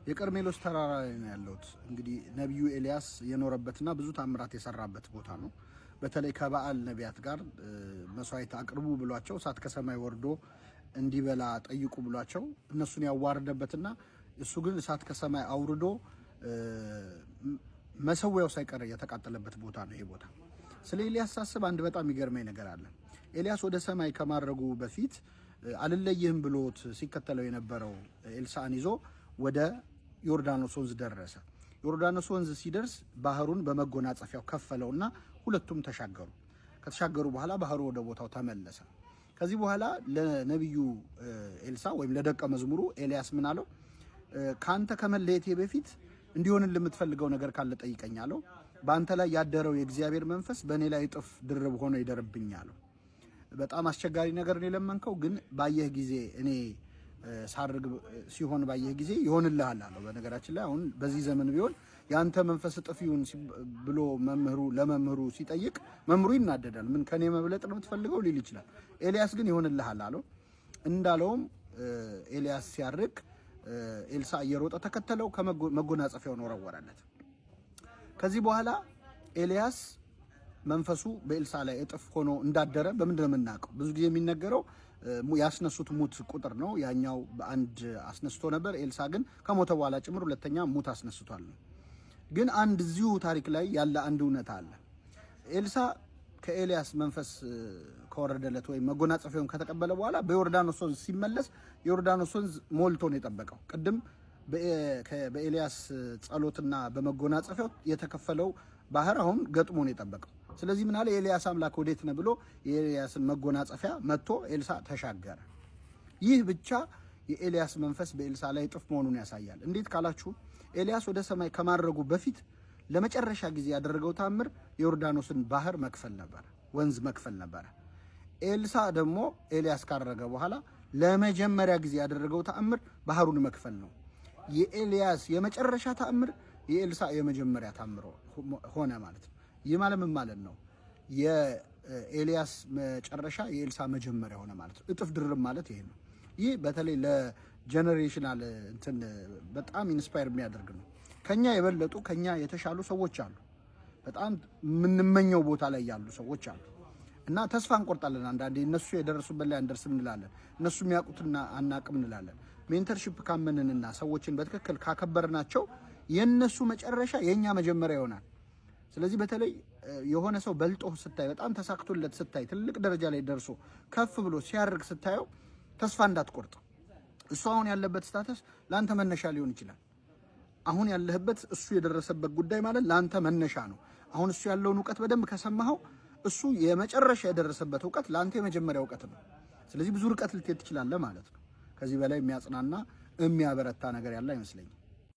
የቀርሜሎስ ተራራ ላይ ነው ያለሁት። እንግዲህ ነቢዩ ኤልያስ የኖረበትና ብዙ ታምራት የሰራበት ቦታ ነው። በተለይ ከበዓል ነቢያት ጋር መስዋዕት አቅርቡ ብሏቸው እሳት ከሰማይ ወርዶ እንዲበላ ጠይቁ ብሏቸው እነሱን ያዋረደበትና እሱ ግን እሳት ከሰማይ አውርዶ መሰዊያው ሳይቀር የተቃጠለበት ቦታ ነው ይሄ ቦታ። ስለ ኤልያስ ሳስብ አንድ በጣም የሚገርመኝ ነገር አለ። ኤልያስ ወደ ሰማይ ከማረጉ በፊት አልለይህም ብሎት ሲከተለው የነበረው ኤልሳዕን ይዞ ወደ ዮርዳኖስ ወንዝ ደረሰ። ዮርዳኖስ ወንዝ ሲደርስ ባህሩን በመጎናጸፊያው ከፈለውና ሁለቱም ተሻገሩ። ከተሻገሩ በኋላ ባህሩ ወደ ቦታው ተመለሰ። ከዚህ በኋላ ለነቢዩ ኤልሳ ወይም ለደቀ መዝሙሩ ኤልያስ ምን አለው? ከአንተ ከመለየቴ በፊት እንዲሆንልህ የምትፈልገው ነገር ካለ ጠይቀኝ አለው። በአንተ ላይ ያደረው የእግዚአብሔር መንፈስ በእኔ ላይ እጥፍ ድርብ ሆኖ ይደርብኝ አለው። በጣም አስቸጋሪ ነገር ነው የለመንከው፣ ግን ባየህ ጊዜ እኔ ሳርግ ሲሆን ባየህ ጊዜ ይሆንልሃል አለው። በነገራችን ላይ አሁን በዚህ ዘመን ቢሆን የአንተ መንፈስ እጥፍ ይሁን ብሎ መምህሩ ለመምህሩ ሲጠይቅ መምህሩ ይናደዳል። ምን ከኔ መብለጥ ነው የምትፈልገው ሊል ይችላል። ኤልያስ ግን ይሆንልሃል አለው። እንዳለውም ኤልያስ ሲያርግ ኤልሳ እየሮጠ ተከተለው፣ ከመጎናጸፊያውን ወረወረለት። ከዚህ በኋላ ኤልያስ መንፈሱ በኤልሳ ላይ እጥፍ ሆኖ እንዳደረ በምንድን ነው የምናውቀው? ብዙ ጊዜ የሚነገረው ያስነሱት ሙት ቁጥር ነው። ያኛው በአንድ አስነስቶ ነበር። ኤልሳ ግን ከሞተ በኋላ ጭምር ሁለተኛ ሙት አስነስቷል ነው። ግን አንድ እዚሁ ታሪክ ላይ ያለ አንድ እውነት አለ። ኤልሳ ከኤልያስ መንፈስ ከወረደለት ወይም መጎናጸፊያውን ከተቀበለ በኋላ በዮርዳኖስ ወንዝ ሲመለስ የዮርዳኖስ ወንዝ ሞልቶ ነው የጠበቀው። ቅድም በኤልያስ ጸሎትና በመጎናጸፊያው የተከፈለው ባህር አሁን ገጥሞ ነው የጠበቀው። ስለዚህ ምን አለ? የኤልያስ አምላክ ወዴት ነው ብሎ የኤልያስን መጎናጸፊያ መጥቶ ኤልሳ ተሻገረ። ይህ ብቻ የኤልያስ መንፈስ በኤልሳ ላይ እጥፍ መሆኑን ያሳያል። እንዴት ካላችሁ ኤልያስ ወደ ሰማይ ከማረጉ በፊት ለመጨረሻ ጊዜ ያደረገው ታምር የዮርዳኖስን ባህር መክፈል ነበረ፣ ወንዝ መክፈል ነበረ። ኤልሳ ደግሞ ኤልያስ ካረገ በኋላ ለመጀመሪያ ጊዜ ያደረገው ተአምር ባህሩን መክፈል ነው። የኤልያስ የመጨረሻ ተአምር የኤልሳ የመጀመሪያ ተአምር ሆነ ማለት ነው። ይህ ማለት ምን ማለት ነው? የኤልያስ መጨረሻ የኤልሳ መጀመሪያ ሆነ ማለት ነው። እጥፍ ድርብ ማለት ይሄ ነው። ይህ በተለይ ለ generational እንትን በጣም inspire የሚያደርግ ነው። ከኛ የበለጡ ከኛ የተሻሉ ሰዎች አሉ። በጣም የምንመኘው ቦታ ላይ ያሉ ሰዎች አሉ እና ተስፋ እንቆርጣለን። አንዳንዴ እነሱ የደረሱበት ላይ አንደርስም እንላለን። እነሱ የሚያውቁትና አናቅም እንላለን። Mentorship ካመንንና ሰዎችን በትክክል ካከበርናቸው የእነሱ መጨረሻ የእኛ መጀመሪያ ይሆናል። ስለዚህ በተለይ የሆነ ሰው በልጦ ስታይ፣ በጣም ተሳክቶለት ስታይ፣ ትልቅ ደረጃ ላይ ደርሶ ከፍ ብሎ ሲያርግ ስታየው ተስፋ እንዳትቆርጥ። እሱ አሁን ያለበት status ለአንተ መነሻ ሊሆን ይችላል። አሁን ያለህበት እሱ የደረሰበት ጉዳይ ማለት ለአንተ መነሻ ነው። አሁን እሱ ያለውን እውቀት በደንብ ከሰማኸው እሱ የመጨረሻ የደረሰበት እውቀት ለአንተ የመጀመሪያ እውቀት ነው። ስለዚህ ብዙ ርቀት ልትሄድ ትችላለህ ማለት ነው። ከዚህ በላይ የሚያጽናና የሚያበረታ ነገር ያለ አይመስለኝም።